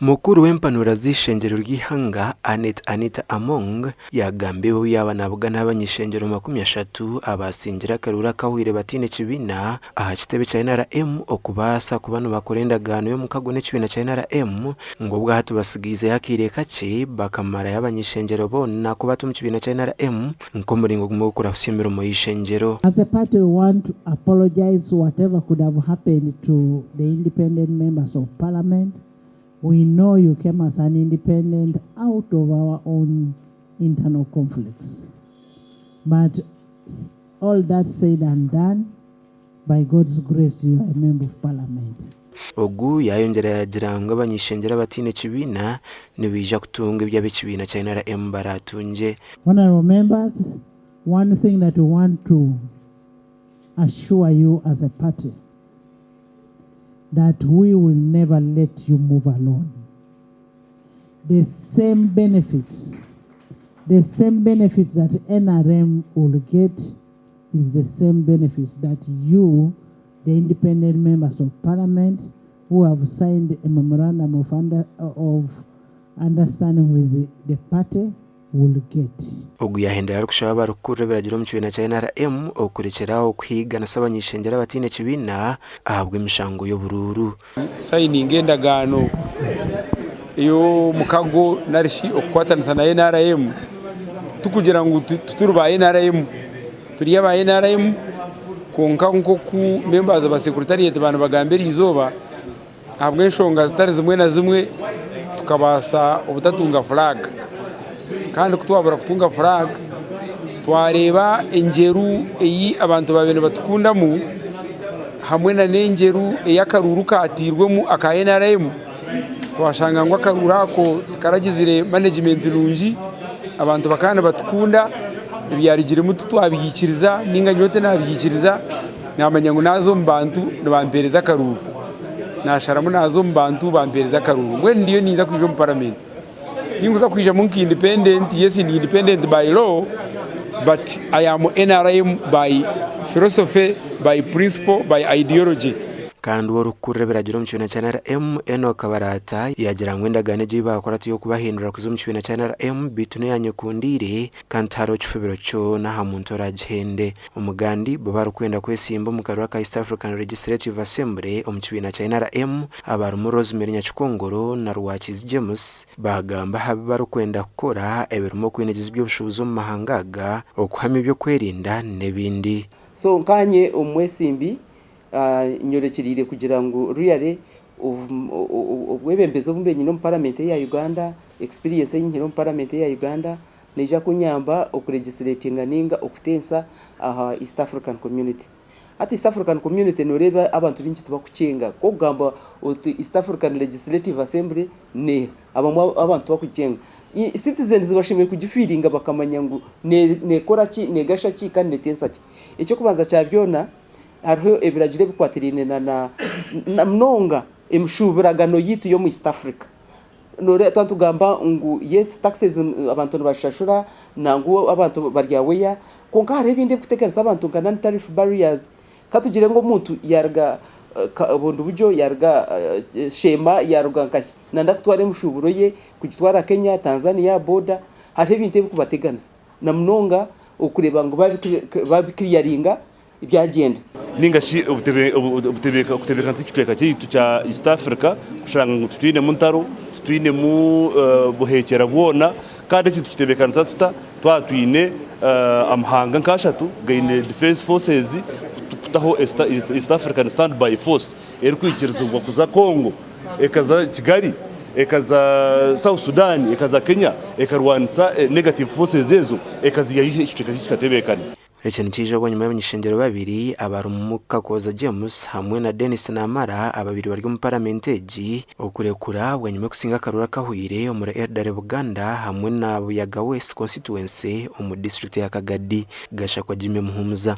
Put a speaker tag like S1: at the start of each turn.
S1: Mukuru w'empanura z'eishengyero ry'eihanga, Annet Anita Among yaagamba ebi obu yaaba naabugana abany'eishengyero 30 abaasingire akaruuru akahweire bataine kibiina aha kitebe kya NRM okubaasa kuba nibakora endagaano y'omukago n'ekibiina kya NRM ngu obwahati batsigaizeyo akaire kakye bakamarayo abany'eishengyero boona kubata omu kibiina kya NRM nk'omuringo gumwe gw'okurahusya emirimo y'eishengyero.
S2: As a party we want to apologise whatever could have happened to the independent members of parliament. We know you came as an independent out of our own internal conflicts. But all that said and done, by God's grace you are a member of parliament.
S1: Ogu yaayongyera yaagira ngu abany'eishengyero abataine kibiina nibaija kutunga ebi ab'ekibiina kya NRM baraatungye.
S2: Honourable members, one thing that we want to assure you as a party that we will never let you move alone. The same benefits, the same benefits that NRM will get is the same benefits that you, the independent members of parliament, who have signed a memorandum of, under, of understanding with the, the party will get.
S1: Ogu yaahendera arikushaba abarikukurira ebiragiro omu kibiina kya NRM okurekyera aho kuhiiganisa abany'eishengyero abataine kibiina ahabw'emishango y'oburuuru.
S3: Sayininga endagaano ey'omukago narishi okukwatanisa na NRM tikugira ngu tituri ba NRM, turi aba NRM kwonka nk'oku members ba secretariat baaba nibagamba erizooba, ahabw'enshonga zitari zimwe na zimwe tukabaasa obutatunga flag kandi ku twabura kutunga flag twareeba engyeru ei abantu baabaire nibatukundamu hamwe nana engyeru ei akaruuru kaateirwemu aka NRM twashanga ngu akaruuru ako tikaragizire manegimenti nungi abantu bakaba nibatukunda ebyarugiremu titwabihikiiriza ninga nyowe tinabihikiiriza. Naamanya ngu naaza omu bantu nibampeereza akaruuru. Naasharamu naaza omu bantu bampeereza akaruuru. Mbwenu ndiyo ninza kwija omu paramenti. Tinkuza kwijamu nka independent, yes ndi independent by law but I am NRM by philosophy, by principle, by ideology.
S1: Kandi we orikukurira ebiragiro omu kibiina kya NRM, Enock Kabarata, yaagira ngu endagaano egi ei baakora tiy'okubahindura kuza omu kibiina kya NRM beitu n'eya nyekundiire kandi tihariho kifubiro kyona aha muntu oraagihende. Omugandi bo barikwenda kwesimba omu karuru aka East African Legislative Assembly omu kibiina kya NRM abarimu Rosemary Nyakikongoro na Rwakiizi James baagamba aha bi barikwenda kukora ebirimu okwinegyeza eby'obushuubuzi omu mahanga aga, okuhamya eby'okwerinda n'ebindi.
S4: So nkaanye omwesimbi nyorekyereire kugira ngu really obwebembezi obu mbaire nyine omu parliament eya Uganda, experience ei nyine omu parliament eya Uganda, Neija kunyamba okulegislatinga ninga okutensa aha East African Community. Hati East African Community noreeba abantu baingi tibakukyenga. Ku okugamba oti East African Legislative Assembly neeha? Abamwe abantu tibakukyenga. Citizens bashemereire kugifiiringa bakamanya ngu nekora ki, negasha ki kandi netensa ki. Eky'okubanza kya byona hariho ebiragiro ebikwatiraine na namunonga emishuuburagano yaitu y'omu East Africa. Noreeba twaba nitugamba ngu yes taxes abantu nibazishashura nangwa abantu bari aware kwonka hariho ebindi ebirikuteganisa abantu nka non tariff barriers katugire ngu omuntu yaruga Bundibugyo yaruga Sheema yaruga nkahi nayenda kutwara emishuuburo ye kugitwara Kenya, Tanzania boda hariho ebintu ebirikubateganisa namunonga okureeba ngu babikiriyaringa byagyenda.
S5: Ninga shi okutebeekanisa ekicweka kyaitu kya East Africa kushanga ngu titwinemu ntaro, titwinemu buheekyera bwona kandi eki nitukitebeekanisa tuta? Twaba twine amahanga nk'ashatu gaine defence forces kutaho East African Stand by Force erikwikirizibwa kuza Congo, ekaza Kigali, ekaza South Sudan, ekaza Kenya ekarwanisa negative forces ezo ekaziihayo ekicweka kyaitu kikatebeekana.
S1: Eki nikiija bwanyima y'abany'ishengyero babiri abarimu Kakooza James hamwe na Denis Namara ababaire bari omu paramenti egi okurekura bwanyima y'okusinga akaruru akahweire omuri Elderly Buganda hamwe na Buyaga West constituency omu disiturikiti ya Kagadi. Gashakwa Jimmy Muhumuza.